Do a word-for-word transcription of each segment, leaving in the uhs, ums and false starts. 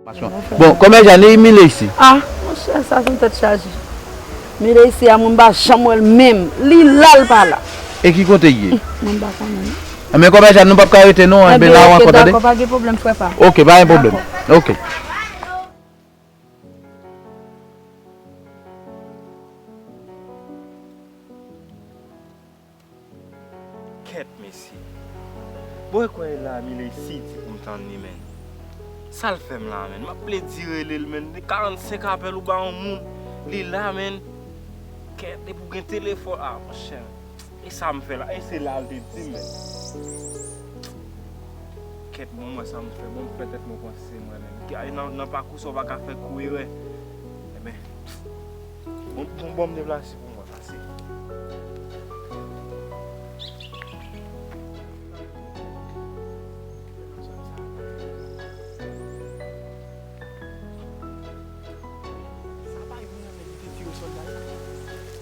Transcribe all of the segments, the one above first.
Bon, kòmè Jane, e Milesi? Ah, monchè, sa se yon tèt chaje. Milesi a, mwen m pa janm wè l menm. Li la, l pa la. E ki kote l ye? Mwen m pa konnen. Enben, kòmè Jane, nou p ap ka rete non. Enben, la w ankò, tande? Dakò, pa gen pwoblèm, frè pa m. Ok, pa gen pwoblèm. Ok. Kèt, mesye. Bon, e kwè la, Milesi di pou m tann li, menn. Sa l fè m la, menn? M ap plede rele l, menn. Karannsenk apèl ou ba yon moun. Li la, menn. Kèt, depi w gen telefòn. Ah, monchè. E sa m fè la? E se la l te di m, menn. Kèt, bon, mwen sa m fè. Bon, m fè tèt mwen panse mwen, menn. Nan, nan pakou sa, w pa ka fè kou erè. Enben, bon, bon, bon, m deplase pou mwen. Sa pa yon moun nan nèg ki te tire sòlda yo.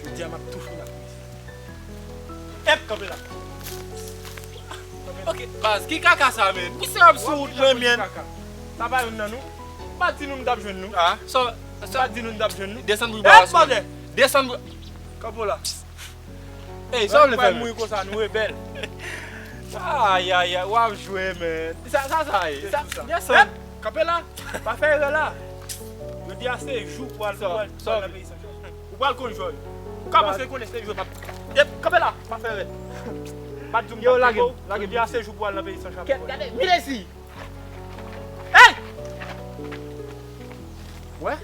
Jodi a m ap tou fini ak misye. Ep, kanpe la. Ok, baz, ki kaka sa, menn? Misye ap sou wout mwen, menn. Sa pa youn nan nou. M pa t di nou m t ap jwenn nou. Ah, sa, sa. M pa t di nou m t ap jwenn nou. Desann bri ba w. Ep, bòdè. Desann bri. Kanpe la. Ey, sa w vle fè, menn? Mouri konsa, nou rebèl. Ay, ay, ay, w ap jwe, menn. Sa, sa, sa ye. Sa, desann. Ep, kanpe la. Pa fè erè la. Jodi a se jou pou al, pou al, pou al nan peyi San Jòj. Ou pral konn jòj. Ou ka panse konnen se jòj. Ep, kanpe la. Pa fè erè. Yo, lage m, lage m. Jodi a se jou pou al nan peyi San Jòj. Kèt, gade, Milesi. Hey! Wè?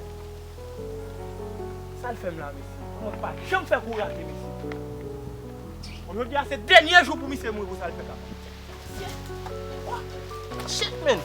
Sa l fè m la, mesye? Mwen pa janm fè kou rate, mesye. Bon, jodi a se dènye jou pou misye mouri pou sa l fè kaka. Shit, man!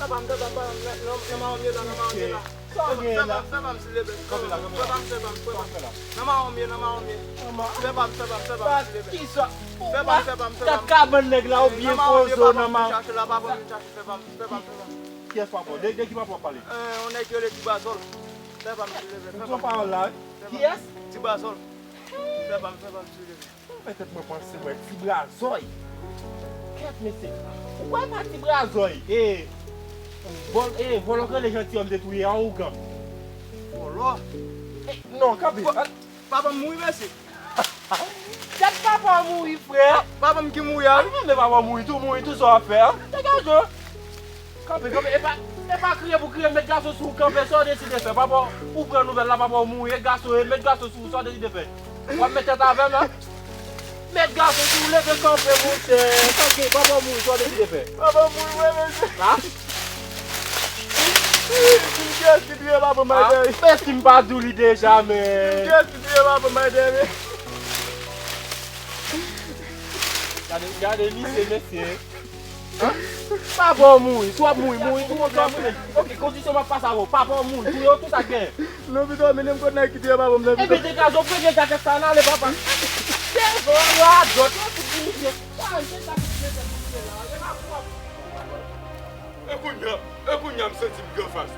Papa m, papa m, nan, nan, nan mawon m ye la, nan mawon m ye la. Fè pa m, fè pa m, silvouplè. Fè pa m, fè pa m, fè pa m. Nan mawon m ye, nan mawon m ye. Fè pa m, fè pa m, fè pa m, silvouplè. Fè pa m, fè pa m, fè pa m. Kat kabann nèg la ou byen poze w nan mawon. Nan mawon m ye, papa m vin chache la, papa m vin chache, fè pa m, fè pa m, fè pa m. Kiyès papa w? De, de ki papa w ap pale? Euh, yon nèg ki rele Tibazòl. Fè pa m, silvouplè. Fè pa m. Ou pran pawòl la, wi. Kiyès? Tibazòl. Fè pa m, fè pa m, silvouplè. Sa fè tèt mwen panse mwen Ti Brazòy. Kèt, mesye. Ou kwè pa Ti Brazòy? E, vòl-, e, vòlò k rele Jantiyòm te touye a, ougan. Vòlò? E, non, kanpe. Papa m mouri, mesye. Kèt, papa w mouri, frè. Papa m ki mouri a, wi. A, men papa w mouri tou, mouri tou, sa w ap fè a? Degaje w. Kanpe, kanpe, e pa, e pa kriye pou kriye, met gason sou ou, kanpe, sa w deside fè, papa w, ou pran nouvèl la, papa w mouri, e gason, e met gason sou ou, sa w deside fè? W ap met tèt avè m, a? Met gason sou ou, leve kanpe, monchè, kanpe, papa w mouri, sa w deside fè? Papa w mouri, wi, mesye. A? Kiyès ki touye papa m, a? Men si m pa di w li deja, men. Kiyès ki touye papa m, a? Gade, gade misye, mesye. Papa w mouri, si w ap mouri, mouri tou kontan, mouri. Ok, kondisyon m ap pase avè w, papa w mouri, touye w, tou sa k genyen. Non, pito, mennen m kot nèg ki touye papa m nan, pito. Ebyen, degaje w, premye gate sa, n ale, papa. Se vre, radòt, yo tout di misye. Sa, se sa ki touye tèt misye la, e pa pou w ap. E kounye a, e kounye a m santi m gen anfas.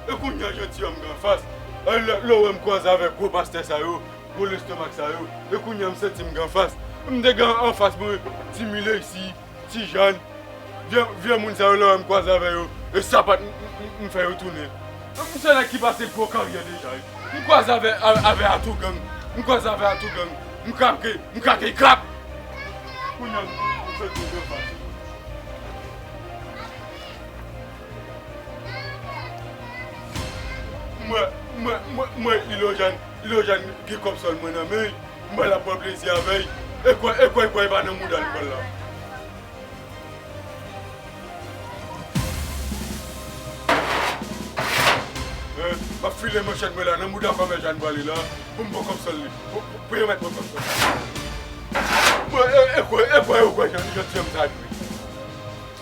E kounye a Jantiyòm gen anfas. E lè, lè w wè m kwaze avèk gwo pastè sa yo, gwo lestomak sa yo, e kounye a m santi m gen anfas. M te gen anfas mwen, Ti Milesi, Ti Jàn, vye, vye moun sa yo, lè w wè m kwaze avè yo, e sapat m, m, m, m fè yo tounen. M se nèg ki pase gwo karyè deja, wi. M kwaze avè, avè, avè Atougang. M kwaze avè Atougang. M krake, m krake krap. Kounye a, m fè tou byen pase. M wè, m wè, m wè, m wè Ilojàn, Ilojàn gen kòb sòl mwen nan men l. M wè l ap pran plezi avè l. E kwè, e kwè, e kwè, e pa nan mouda l pran la. Eh, m ap file manchèt mwen la nan mouda kòmè Jàn pwale la, pou m pran kòb sòl li, pou, pou, pou yo mèt mwen kòb sòl. Bon, e, e kwè, e kwè, e kwè, jan, jan ti yonm sa jwe.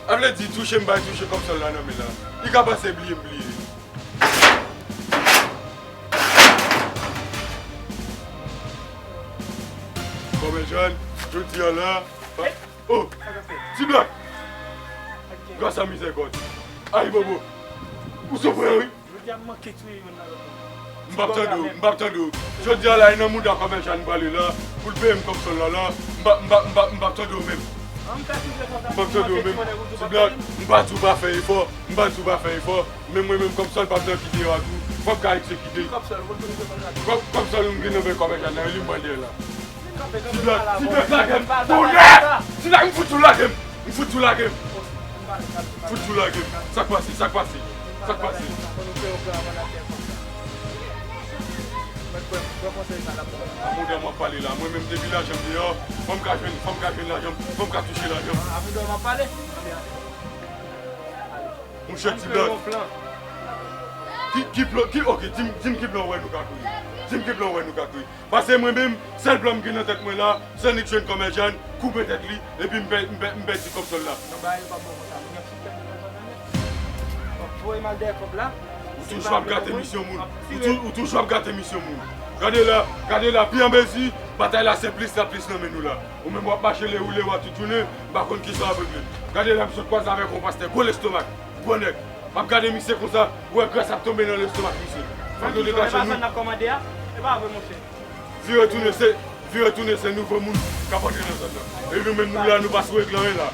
A vle di, touche m bay touche kòb sòl la nan men la. Li ka panse bliye m bliye. Kòmè Jàn, jodi a la, pa, Oh! Ti Blak! Gras a mizèrikòd! Ayibobo! Ou sou pwen, wi! Jodi a m manke touye youn nan lòt yo. M p ap tande w, m p ap tande w. Jodi a la, e nan mouda kòmèjan nou prale la, pou l peye m kòb sòl la la, m p ap, m p ap, m p ap, m p ap tande w menm. M p ap tande w menm. Ti Blak, m pa di w pa fè efò, m pa di w pa fè efò, men mwen menm kòb sòl pa t nan ki deyò a tou, fò m ka egzekite. Kòb, kòb sòl m gen nan men kòmèjan nan, li m pran dèyè la. Ti Blak, Ti Blak lage m. Bonè! Ti Blak, m fout tou lage m. M fout tou lage m. Fout tou lage m. Sa k pase? Sa k pase? Sa k pase? A mouda m ap pale la. Mwen menm depi lajan m deyò, fò m ka jwenn, fò m ka jwenn lajan m, fò m ka touche lajan m. Monchè Ti Blak. Ki, ki plan, ki, ok, di m, di m ki plan w wè nou ka kreye. Di m ki plan w wè nou ka kreye. Paske mwen menm, sèl plan m gen nan tèt mwen la, se annik jwenn kòmèjan, koupe tèt li, epi m pè, m pè, m pèdi kòb sòl la. Non, bagay yo p ap bon konsa. Moun y ap sou tèt mwen konsa nèt. W ap voye m al dèyè kòb la. Ou toujou ap gate misyon moun. Ou tou-, ou toujou ap gate misyon moun. Gade la, gade la, pi an mezi, batay la se plis, la plis nan men nou la. Ou menm w ap mache le ou le wa tout jounen, m pa konn kisa w ap regle. Gade la, m sot kwaze avèk yon pastè, gwo lestomak, gwo nèg. M ap gade misye konsa, ou wè gras ap tonbe nan lestomak misye. Fòk nou degaje nou. Vire tounen, se, vire tounen, se nouvo moun k ap antre nan zòn nan. E nou menm nou la, nou pa sou regle anyen la.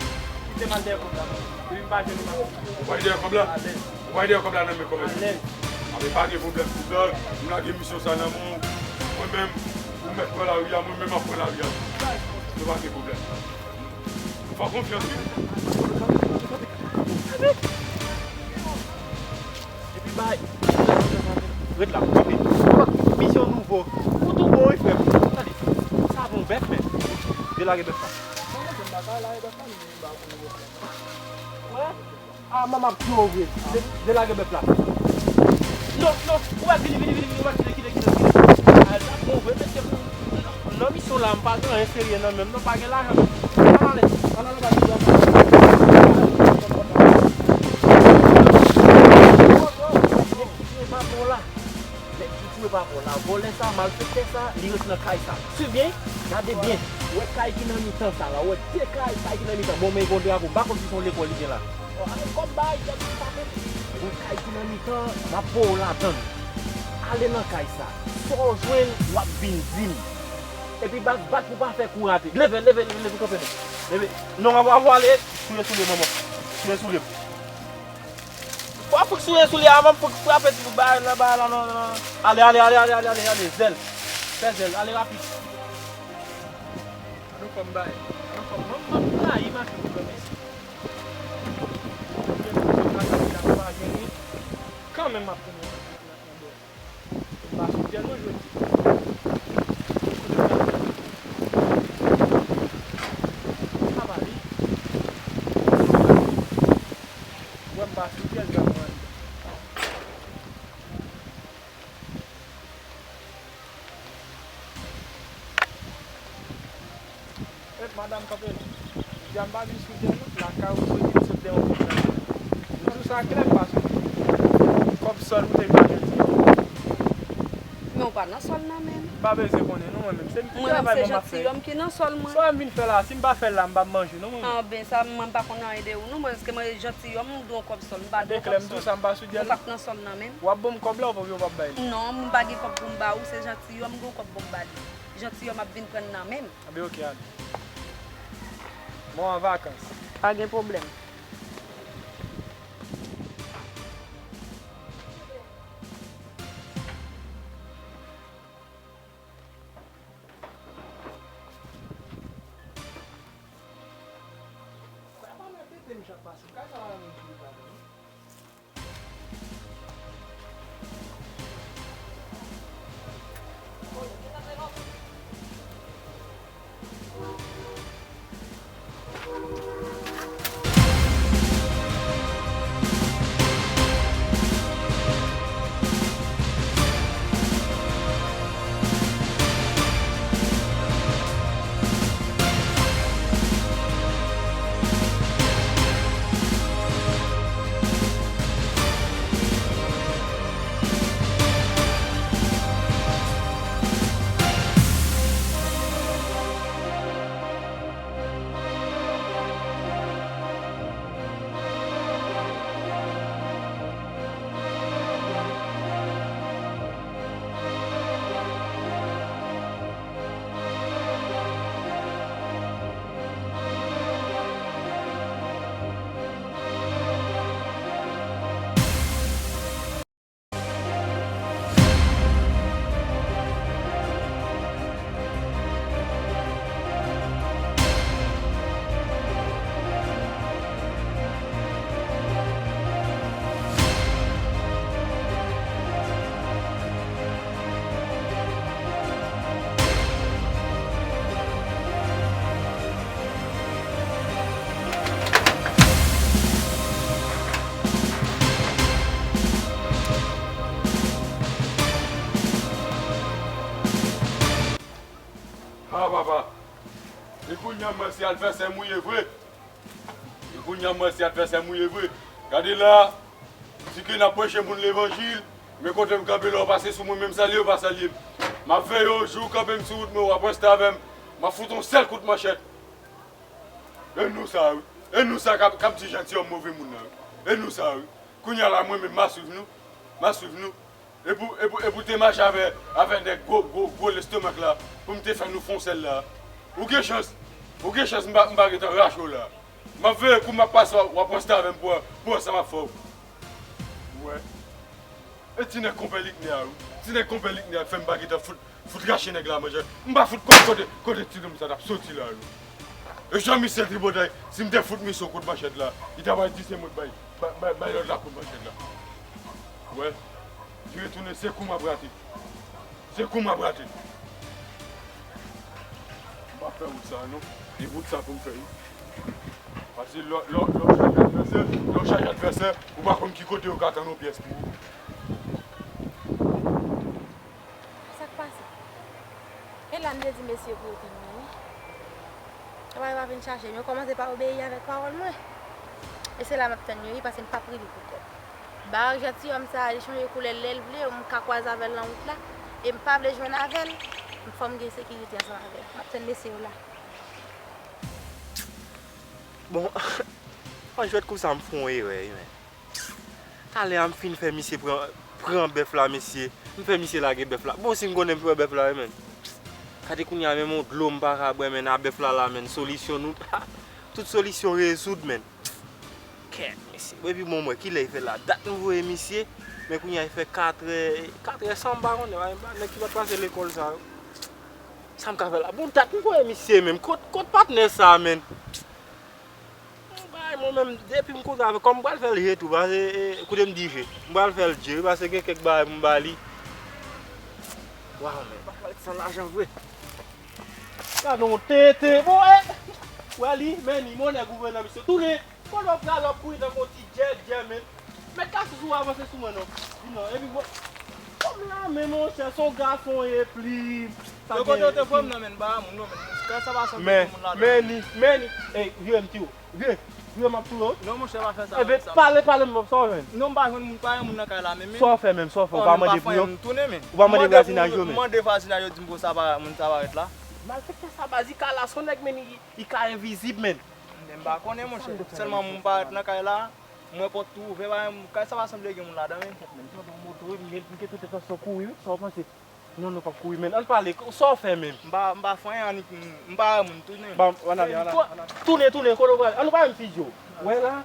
Kite m al dèyè kòb la. Depi m pa jwenn ou pa. Ou pral dèyè kòb la? Ou pral dèyè kòb la nan men kòmèjan. Alèz. A, men pa gen pwoblèm, Ti Blak. M lage misyon sa nan men w. Mwen menm, ou mèt pran lari a, mwen menm m ap pran lari a. Nou pa gen pwoblèm. Fè w konfyans, wi. Epi bay. Ret la, kanpe. Misyon nouvo. Ou tou bon, wi, frè m. Tande, sa bon bèf, men. Delage bèf la. Wè. Ah, manman ap tiye w vre. De-, delage bèf la. Non, non, ou wè, vini, vini, vini, vini, ou wè, kite, kite, kite, kite. Ah, sa bon vre, mesye. Nan misyon la, m pa gen anyen serye nan men m, non, pa gen lajan. Ann ale, ann ale, ann ale. Nèg ki tiye papa w la. Nèg ki tiye papa w la, vòlè sa, malfektè sa, li ret nan kay sa. Swiv byen, gade byen. Ou wè kay ki nan mitan sa la, ou wè de kay, kay ki nan mitan. Bon, men gon drapo, m pa konn si se yon lekòl li gen la. Ò, ale kòm bay, kòm sa fè. Ou wè kay ki nan mitan, m ap voye w ladan l. Ale nan kay sa. Sa w jwenn, w ap vin di m. Epi baz, bat pou pa fè kou rate. Leve, leve, leve, leve, kanpe non. Leve. Non, w ap, w ap ale, souye soulye manman. Souye soulye. Fò w fout souye soulye avan m fout frape ti bout bagay la, bagay la, non, non, non. Ale, ale, ale, ale, ale, ale, ale, zèl. Fè zèl, ale rapid. Ann fè m bay. Ann fè m, m, m rayi machin pou mwen, mesye. Gen moun ki pa gen, pa gen, kanmenm m ap tounen. M pa sou dyèl mwen jodi. Sa va li. Wè m pa sou dyèl, gad mwen. Ep, madanm kanpe. Jodi a m pa vin sou dyèl non, lakay ou soti m sot dèyè yon pòt la. M di w sa klè, m pa sou dyèl. Kòb sòl ou te pa jwenn ti. Men ou pa nan sòl nan menm. M pa bezwen konnen non, mwen menm. Se travay mwen m ap fè. Mwen menm se jantiyòm ki nan sòl mwen. Sa w wè m vin fè la, si m pa fè l la, m p ap manje non mwen menm. Anben sa, mwen m pa konn anyen de ou non, mwen, paske mwen jantiyòm, m dwe yon kòb sòl, m pa dwe yon kòb sòl. Mwen pa t nan sòl nan menm. W ap ban m kòb la oubyen w p ap bay li? Non, m pa gen kòb pou m ba ou, se jantiyòm, m gen yon kòb pou m ba li. Jantiyòm ap vin pran nan menm. Anben oke, ale. Bon, an vakans. Pa gen pwoblèm. advèsè m ou ye vre. E kounye a m wè se advèsè m ou ye vre. Gade la, m di ke n ap preche moun levanjil, men kote m kanpe la, w pase sou mwen, menm salye, w pa salye m. M ap veye w, jou w kanpe m sou wout mwen, w ap reste avè m. M ap fout yon sèl kout manchèt. E nou sa, wi. E nou sa k ap, k ap di jantiyòm move moun nan, wi. E nou sa, wi. Kounye a la, mwen menm, m a swiv nou. M a swiv nou. E pou, e pou, e pou te mache avè, avè nèg gwo, gwo, gwo lestomak la, pou m te fè nou fè yon sèl la. Ou gen chans, ou gen chans m pa, m pa gentan rache w la. M ap veye kou m ap pase, w ap, w ap reste avè m pou, pou wè sa m ap fè w. Ou wè. E ti nèg konpè Liknè a, wi. Ti nèg konpè Liknè a k fè m pa gentan fout, fout rache nèg la manchèt. M pa fout konn kote, kote ti nonm sa t ap soti la, wi. E jan misye tripotay, si m te fout misye yon kout manchèt la, li ta pral di se mwen k bay, bay, bay, bay lòt la kout manchèt la. Ou wè, li retounen, se kou m ap rate. Se kou m ap rate. M pa fè wout sa, non. E wout sa pou m fè, wi. Paske lè, lè, lè w chaje advèsè, lè w chaje advèsè, ou pa konn ki kote yo ka tann yon pyès pou ou. Sa k pase? E la m te di mesye pou yo tann mwen, wi. Yo pa, yo pa vin chache m. Yo kòmanse pa obeyi avèk pawòl mwen. E se la m ap tann yo, wi, paske m p ap rive poutèt. Barak jantiyòm sa a, li chanje koulè lè l vle, m ka kwaze avè l nan wout la. E m pa vle jwenn avè l, fò m gen sekirite ansanm avè l. M ap tann mesye yo la. Bon, an jwèt kou sa m fè yon erè, wi, men. Talè a m fin fè misye pran, pran bèf la, mesye. M fè misye lage bèf la. Bon, si m konnen m pran bèf la, wi, men. Gade kounye a, menm yon dlo m pa ka bwè, men, a bèf la, la, men. Solisyon nou, tout solisyon rezoud, men. Kèt, mesye. Epi bon, mwen, kilè l fè la? Dat m voye misye, men kounye a, l fè katrè, katrè san, m pa konnen, nèg ki pa t pase lekòl sa yo. Sa m ka fè la? Bon, dat m voye misye menm. Kot, kot patnè sa, menm? Bon, bagay, mwen menm, depi m koze avè l, kòm m pral fè l je tou, paske, e, koute m di je. M pral fè l je, wi, paske gen kèk bagay pou m ba li. Waw, men, pa pral san lajan vre. Gade yon tenten. Bon, e, wè li, men li, monnè gouvènman, misye tounen. Kote w prale, w ap kouri tankou yon ti djèdjè, men. Mèt kase sou avanse sou mwen, non. Di non, epi bon. Kòm la, men monchè, se yon gason, e plim. Sa yo kote yo te voye m nan, men, ba moun, non, men. Kay sa pa sanble gen moun ladan. Men, men, men, ey, vire m, tiyo. Vire, vire m ap touye w. Non, monchè, pa fè sa. Ebe, pale, pale m, sa w jwenn? Non, m pa jwenn moun, pa gen moun nan kay la, men, men. Sa w fè menm, sa w fè, ou pa mande pou yo? Ou pa mande vwazinaj yo, men. Mande vwazinaj yo, di m konsa, pa, moun sa parèt la. Malfektè sa, baz, li ka la, se yon nèg, men, li, li ka envizib, men. Men m pa konnen, monchè. Sèlman moun parèt nan kay la, m wè pòt tou ouvè, pa gen moun, kay sa pa sanble gen moun ladan, men. Men, m pran moto, wi, m gen, m gen tout entansyon kouri, wi. Sa w panse? Non, nou p ap kouri, men. Ann pale, sa w fè menm? M pa, m pa fè anyen, annik, m, m pa wè moun tou, non. Bon, ann ale, ann ale, ann ale. Tounen, tounen, kote w prale? Ann, nou pa menm fidye w. Wè la,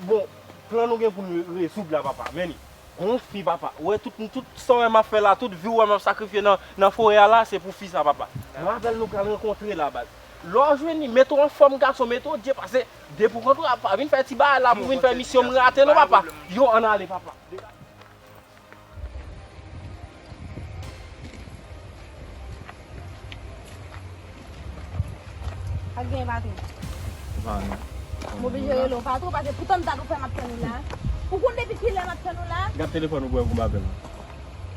bon, plan nou gen pou nou rezoud la, papa. Men li. Gon fi, papa. Ou wè tout, tout sa w wè m ap fè la, tout vi w wè m ap sakrifye nan, nan forè a la, se pou fi sa, papa. M rapèl nou pral rankontre la, baz. Lè w jwenn li, mete w anfòm, gason, mete w dye, pase depi w kontre w, pa vin fè ti bagay la pou vin fè misyon m rate, non, papa. Yo, ann ale, papa. Pa t gen patwon. Pa non. M oblije rele w patwon, paske pou tan dat ou fè m ap tann ou la. Ou konn depi kilè m ap tann ou la? Gad telefòn ou pou wè pou m apèl ou.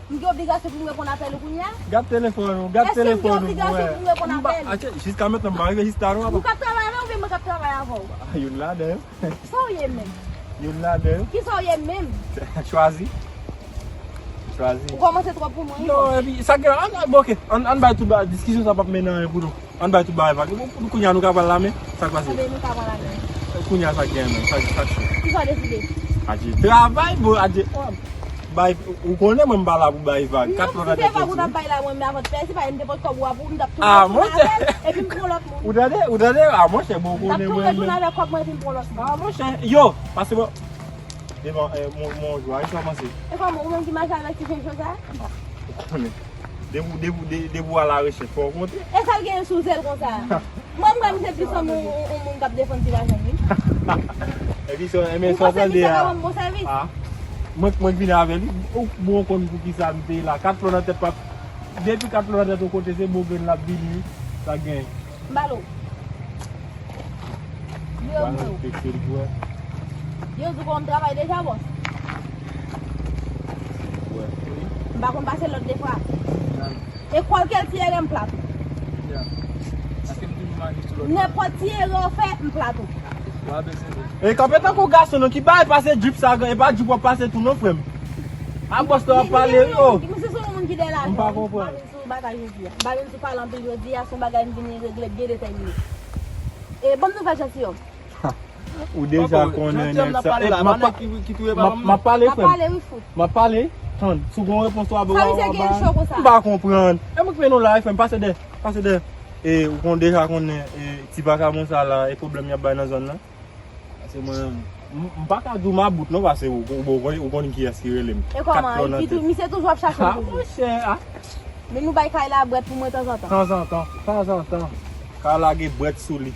M gen obligasyon pou m reponn apèl ou kounye a? Gad telefòn ou, gad telefòn ou pou wè. Èske m gen obligasyon pou m reponn apèl ou? Atye, jiska mentnan m pa rive jis la non, papa. Ou k ap travay avè m oubyen mwen k ap travay avè w? Ah, youn ladan yo. Sa w ye menm? Youn ladan yo. Kisa w ye menm? Chwazi. Chwazi. Ou kòmanse twòp pou mwen, wi. Non, epi, sa gen, ann, ann, bon, ok, ann, ann bay tout ba, diskisyon sa p ap mennen anyen pou nou. Ann bay tout bagay vag. Pou, pou kounye a nou ka pral lame, sa k pase? Anben, nou ka pral lame. Kounye a sa k gen menm, sa, sa k cho. Kisa w deside? Adje, travay, bon, adje. Bay, ou konnen mwen m pa la pou bay vag. Kat lò nan tèt ou di. Si se pa pou w t ap bay la, mwen, men avan pè, si pa m te pot kòb ou a pou m t ap tou retourne avè l, epi m pran lòt moun. Ou tande, ou tande, a monchè, bon, ou konnen mwen menm. M t ap tou retourne avè kòb mwen epi m pran lòt moun. A monchè, yo, pase bon. Evan, eh, mon, mon jwa, e sa w panse? E kòman, ou menm ki mache avèk ti jenjan sa? Ou konnen. Depi, depi, de-, depi w a la rechèch, fò w kontre. E sa l genyen sou zèl konsa? Mwen, m kwè misye plis yon moun, yon, yon moun k ap defann ti vajan, wi. Epi sa, men sa w tande a. Ou panse misye ka ban m bon sèvis? Ah. Mwen, mwen k vin avè li, ou, bon, ou konn poukisa m te la. Kat flò nan tèt pa, depi kat flò nan tèt yon kote, se bon grenn l ap vini, wi. Sa k genyen? M ba l ou. Yo, m di w. Yo di w kòman m travay deja, bòs? M pa konn pase lòt de fwa. E kwalkè ti ere m plat. Paske m toujou mache sou Nenpòt ti erè w fè, m plat ou. E kanpe tankou gason non, ki bagay pase drip sa, e pa drip w ap pase tou non, frè m. A bòs la w ap pale wi, o. Misye se yon moun ki de lajan. M pa konprann. M pa vin sou bagay jodi a. M pa vin sou pale anpil jodi a, se yon bagay m vin regle byen detèmine. E ban m nouvèl janti yo. Ou deja konnen nèg sa. E, m ap pa-, m ap pale, frè m. M ap pale, tann. Si w gen yon repons w ap ba m. M pa konprann. E mwen ki fè nou la, frè m, pase dèyè, pase dèyè. E ou konn deja konnen, e, ti vakabon sa la, e pwoblèm y ap bay nan zòn nan. Pase mwen, m, m pa ka di w mabout non, pase ou, ou, ou, ou konn kiyès ki rele m. E kòman? Misye toujou ap chache w toujou. Monchè, a. Men nou bay kay la brèt pou mwen tanzantan. Tanzantan, tanzantan. Ka lage brèt sou li.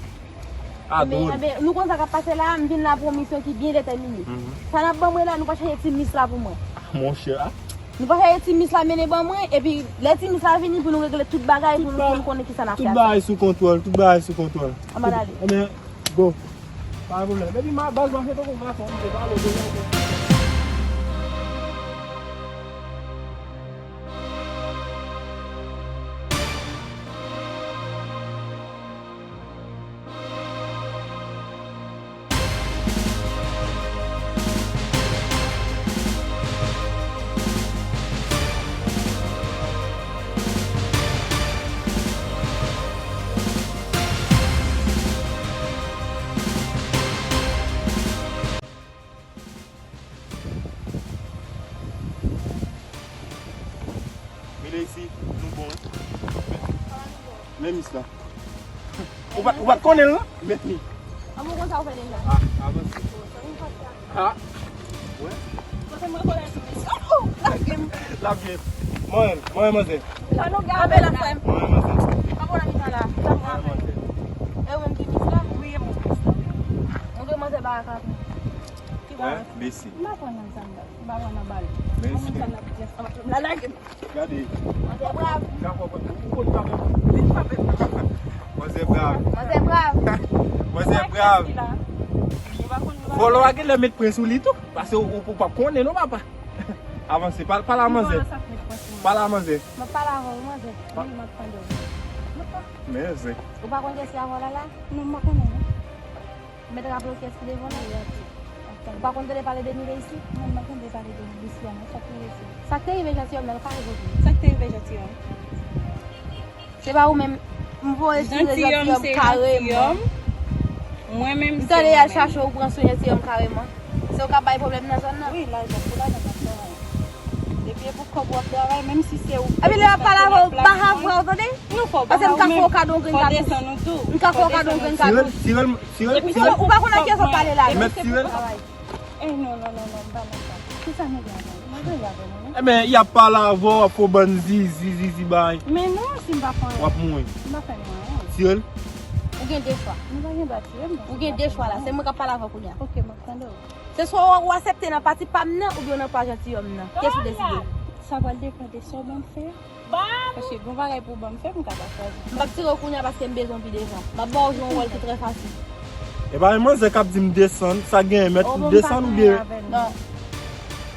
A dwòl. Enben, nou konn sa k ap pase la, m vin la pou yon misyon ki byen detèmine. Sa n ap ban mwen la, nou pa chache ti mis la pou mwen. Monchè, a. Nou pa chache ti mis la mennen ban mwen, epi lè ti mis la vini pou nou regle tout bagay, pou nou, pou nou konnen kisa n ap fè. Tout bagay sou kontwòl, tout bagay sou kontwòl. Ann ale. Enben, go. Pa gen pwoblèm. Epi ma baz mache tankou gason, m te pale w deja. Mile isi, nou bon, wi. Men mis la. Ou pa, ou pa t konnen l, non? Men li. An mwen konsa ou fè deja. Ah, avanse. Ah. Wè. Kote mwen konnen sou mis. Oh, lage m. Lage m. Mwen, mwen, manzè. Ann nou gade la, frè m. Mwen, manzè. Pa bon nan mitan la. Mwen, manzè. E ou menm ki mis la? Wi, e mwen ki mis la. Mwen gen manzè baraka tou. Hein, Bessie. M pa pran nan zam nan. M pa pran nan bal. Mèsi. Mwen sa nan pyès ansanm la lage m. Gade. Manzè brav. Ou konn pa menm. Li pa menm. Manzè brav. Manzè brav. Manzè brav. Vòlò a genlè met pwen sou li tou. Pase ou, ou, ou p ap konnen non, papa. Avanse, pale, pale a manzè. Pale a manzè. M ap pale avè w, manzè. Wi, m ap tande w. Manzè. Ou pa konn kiyès ki avè w la la? Non, m pa konnen non. Mèt raple w kiyès ki devan w la? Ou pa konn tande pale de Mireille isi? Non, m pa tande pale de Mireille isi a non, sa k rive sou li? Sa k te rive janti òm nan, l ka rive pou li. Sa k te rive janti òm? Se pa ou menm, m voye sou janti òm kareman. Mwen menm m tande y al chache w pran sou janti òm kareman. Se ou k ap bay pwoblèm nan zòn nan? Wi, lajan pou lajan m ap travay. Depi e pou kòb w ap travay, menm si se ou. Epi lè y ap pale avè w, baha vwa w tande? Non, fò w baha ou menm. Paske m ka fè w kado yon grenn katouch. Fò desann ou tou. M ka fè w kado yon grenn katouch. Tirel, tirel, tirel. Epi ou pa konn ak kiyès w ap pale la. Mèt tirel. Eh, non, non, non, non, m pa nan sa. Kisa nou gen avè w? Nou gen avè nou, non? Enben, y ap pale avè w, ap fè w bann zizi, zizi bay. Men non, si m pa fè anyen. W ap mouri. M pa fè nou anyen. Tirel. Ou gen de chwa. Nou pa gen dwa tire m. Ou gen de chwa la. Se mwen k ap pale avè w kounye a. Ok, m ap tande w. Se swa w, w aksepte nan pati pa m nan, oubyen w nan pa janti òm nan. Kiyès ou deside? Sa pral depann de sa w ban m fè. Paske gon bagay pou w ban m fè, m ka pa chwazi. M p ap tire w kounye a paske m bezwen w pi devan. M ap ba w jwe yon wòl ki trè fasil. E pa yon manzè k ap di m desann, sa genyen mèt pou desann oubyen. Non.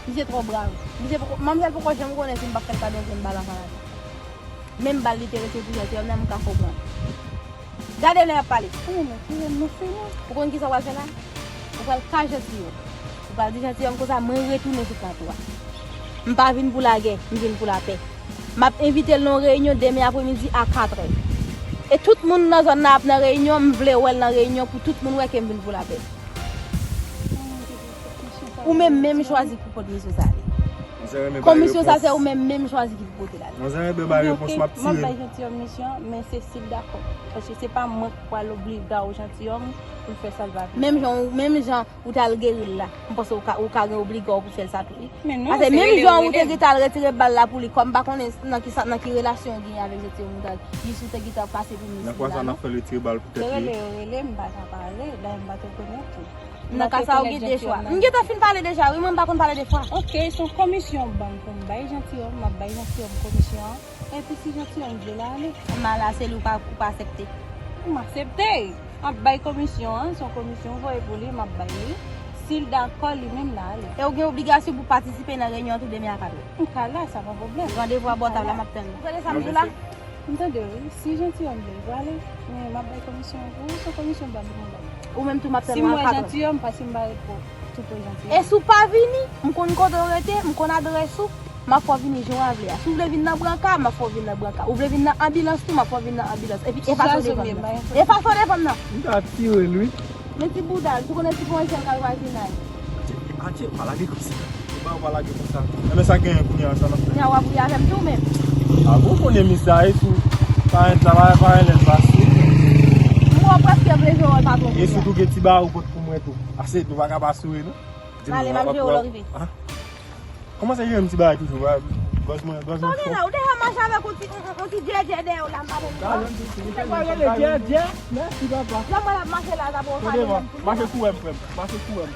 Misye twò brav. Misye poko, manmzèl poko janm konnen si m p ap fè l kado yon grenn bal anvan lajan. Menm bal li te rete pou janti òm nan, m ka konprann. Gade lè y ap pale. Wi, men ki renmen fini. Ou konn kisa w pral fè la? Ou pral ka janti òm. Ou pral di janti òm konsa, mwen retounen sou plato a. M pa vin pou lagè, m vin pou lapè. M ap envite l nan yon reyinyon demen apremidi a katrè. E tout moun nan zòn nan ap nan reyinyon, m vle wè l nan reyinyon pou tout moun wè ke m vin pou lapè. Ou menm menm chwazi pou pot misyon sa ale. Komisyon sa se ou menm menm chwazi ki pou pote la. Manzè renmen bay repons, m ap tire. M ap bay jantiyòm misyon, men se si l dakò. Paske se pa mwen k pral oblije w jantiyòm pou l fè sa l pa vle. Menm jan, menm jan ou t al geri l la, m panse ou ka, ou ka gen obliga w pou fè l sa tou wi. Paske menm jan ou te gentan al retire bal la pou li, kòm m pa konnen nan ki sa, nan ki relasyon w genyen avèk jantiyòm ou t al, jis ou te gentan pase pou misyon la non. Nan kwa sa n ap fè l retire bal pou tèt li? Se rele yo rele, m pa ka pale, dayè m pa t rekonèt ou. Nan ka sa ou gen de chwa. M gentan fin pale deja wi, mwen m pa konn pale de fwa. Ok, se yon komisyon w ban m pou m bay jantiyòm, m ap bay jantiyòm komisyon an. Epi si jantiyòm vle l ale. M al la, se li ou pa, ou pa aksepte. M aksepte. M ap bay komisyon an, se yon komisyon w voye pou li, m ap bay li. Si l dakò, li menm l ale. E ou gen obligasyon pou patisipe nan reyinyon an tou demen a katrè. M ka la, sa pa pwoblèm. Randevou a bò tab la, m ap tann ou. Ou tande sa m di w la? M tande w, wi. Si jantiyòm vle, li prale. Men m ap bay komisyon an pou ou, se yon komisyon m pa bezwen bay. Ou menm tou, m ap tann ou a katòv. Si m wè jantiyòm, pase m bare pou tou pou jantiyòm. E si w pa vini, m konn kote w rete, m konn adrès ou, m ap fè w vini jan w vle a. Si w vle vin nan branka, m ap fè w vin nan branka. Ou vle vin nan anbilans tou, m ap fè w vin nan anbilans. Epi, e fason defann nan. E fason defann nan. M ta tire l, wi. Men ti bouda l, tou konnen ti pwonjè l kay vwazinay. Atye, pa lage konsa. Ou pa, ou pa lage konsa. Enben sa k genyen kounye a, sa n ap fè? Kounye a w ap ri avè m tou menm. A bon, konnen mi sa, e sou parent la, pa, pa rele l pase. M wè w prèske vle jwe wòl patwon kounye a. E si w tou gen ti ba ou pot pou mwen tou. Ase, nou pa ka pa souri, non. Di m, ale, m ap jere w lè w rive. Ah. Kòmanse jere m ti bagay toujou, gòj mwen, gòj mwen fò. Tande la, ou deja mache avèk yon ti, yon, yon, yon ti djèdjè dèyè w la, m pa konn sa. Ou te kwè rele djèdjè? Mèsi, papa. Lè mwen ap mache la, sa pou w fale menm. Mache kouwè m, frè m. Mache kouwè m.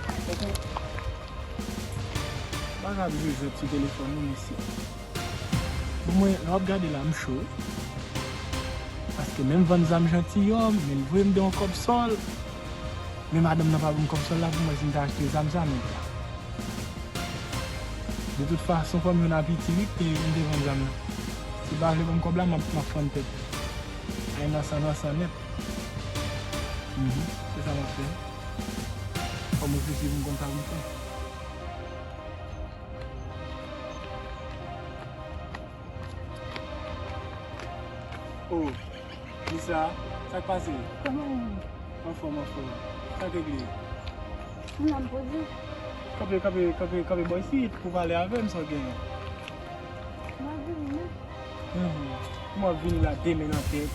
Ou pa ka bezwen jwèt sou telefòn, non, mesye. Bon, mwen, lè w ap gade la, m cho. Paske menm vann zam jantiyòm, men l voye m de yon kòb sòl. Men madanm nan pa ban m kòb sòl la pou mwen si m ta achte zam sa menm. De tout fason, fò m jwenn apiti, wi, ke m te vann zam nan. Si l pa vle ban m kòb la, m ap, m ap fann tèt. Ay nan san nan san nèt. Mhm. Se sa m ap fè. Fò m reflechi pou m konn sa pou m fè. Oh, Lisa, sa k pase? Kòman w ye? Anfòm, anfòm. Sa k regle? M la, m poze. Kanpe, kanpe, kanpe, kanpe bò isit pou pale avè m, sa w genyen? M ap vini, non. Mhm. Kòman w ap vini la, de men nan tèt?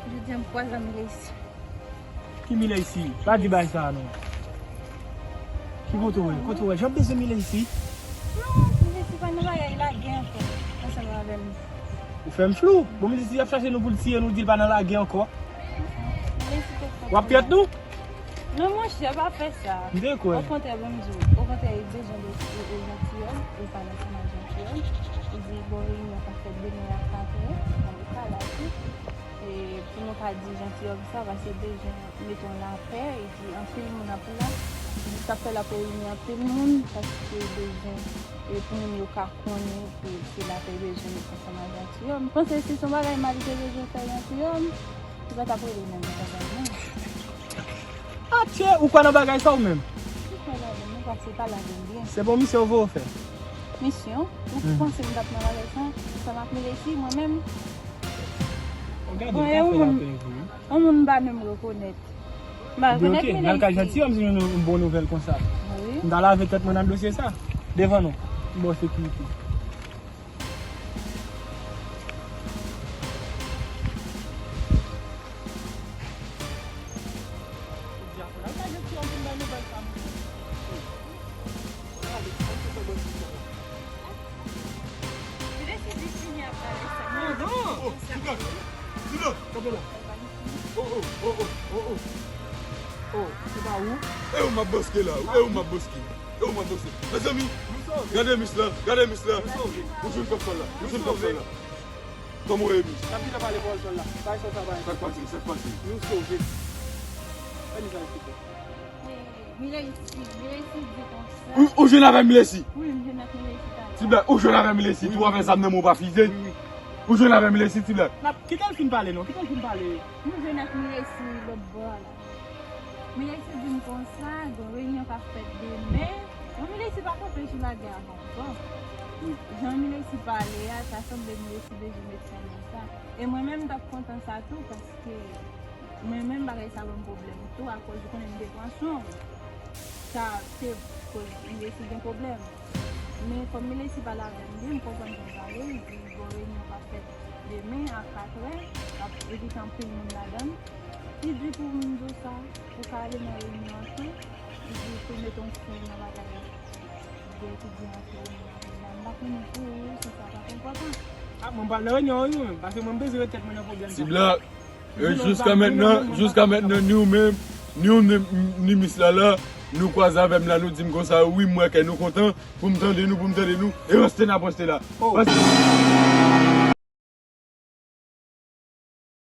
Jodi a, m kwaze a m resi. Ki Milesi? Pa di bagay sa a non. Ki kote w ye? Kote w ye? Jan m bezwen Milesi. Non, Milesi pa nan bagay lage ankò ansanm avè m. Ou fè m flou. Bon, Milesi ap chache nou pou l tiye nou, di l pa nan lage ankò. Milesi te fè. W ap pyèt nou? Non, monchè, pa fè sa. M te kwè. Okontrè, ban m di w. Okontrè, li bezwen de, de, de jantiyòm, li pale ansanm ak jantiyòm. Li di gon reyinyon k ap fèt demen a katrè, nan lokal la tou. E pou nou ka di jantiyòm sa, paske bezwen mete yon lapè, epi anpil moun ap la. Li di sa k fè l ap reyini anpil moun, paske bezwen, e pou moun yo ka konnen ke se lapè bezwen met ansanm ak jantiyòm. M panse si se yon bagay mal li te bezwen fè jantiyòm, li pa t ap rele menm nan bagay non. Atye, ou kwè nan bagay sa ou menm? M kwè ladan l, mwen panse pa ladan l byen. Se bon misyon ou voye w fè? Misyon? Ou panse m t ap nan bagay sa? Sa m ap mele si mwen menm? Bon, e yon moun, yon moun m pa menm rekonèt. M pa rekonèt Milesi. Ebyen, oke, n al kay jantiyòm si nou jwenn yon bon nouvèl konsa. Wi. M ta lave tèt mwen nan dosye sa. Devan nou. Bò sekirite. Li deside fini ak bagay sa. Non, non. Oh, Siblan! Siblan! Kanpe la. Oh, oh, oh, oh, oh, oh. Oh, se pa ou? E ou m ap boske la, e ou m ap boske. E ou m ap boske. Mezanmi, gade mis la, gade mis la. Ou jwenn kòb sòl la, ou jwenn kòb sòl la. Kòman w ye, mis? N ap gentan pale pawòl sòl la. Bay sòl sa, bay. Sa k pase, sa k pase? Nou sove. Fè misaj, silvouplè. Milesi, Milesi di konsa. Ou, ou jwenn avè Milesi? Wi, m jwenn ak Milesi talè. Ti blè, ou jwenn avè Milesi, tou avè zam nan men w pa fize? Wi, wi. Ou jwenn avè Milesi, ti blè? N ap, kite l fin pale non, kite l fin pale. M jwenn ak Milesi lòt bò a la. Milesi di m konsa, gon reyinyon k ap fèt demen. Bon, Milesi pa kanpe sou lagè a ankò. Wi. Jan Milesi pale a, sa sanble Milesi bezwen met fen nan sa. E mwen menm, m t ap kontan sa tou, paske Mwen menm, bagay sa ban m pwoblèm tou, akoz ou konnen m te pran swen w. Sa te koz m resi gen pwoblèm. Men kòm Milesi pale avè m byen, m konprann jan l pale, li di gon reyinyon k ap fèt demen a katrè, k ap envite anpil moun ladan l. Li di pou m di w sa, ou ka ale nan reyinyon an tou, li di pou l mete yon fen nan bagay la. Li di pou l di anpil moun ladan l. M pa konnen pou ou, si sa pa t enpòtan. A, mwen pral nan reyinyon an wi, mwen menm, paske mwen bezwen ret tèt mwen nan pwoblèm sa. Ti Blak, E jiska mentnan, jiska mentnan, ni ou menm, ni ou menm, ni mis la la, nou kwaze avè m la, nou di m konsa, wi, m wè kè nou kontan, pou m tande nou, pou m tande nou, e ranste n ap ranste la. Oh. Paske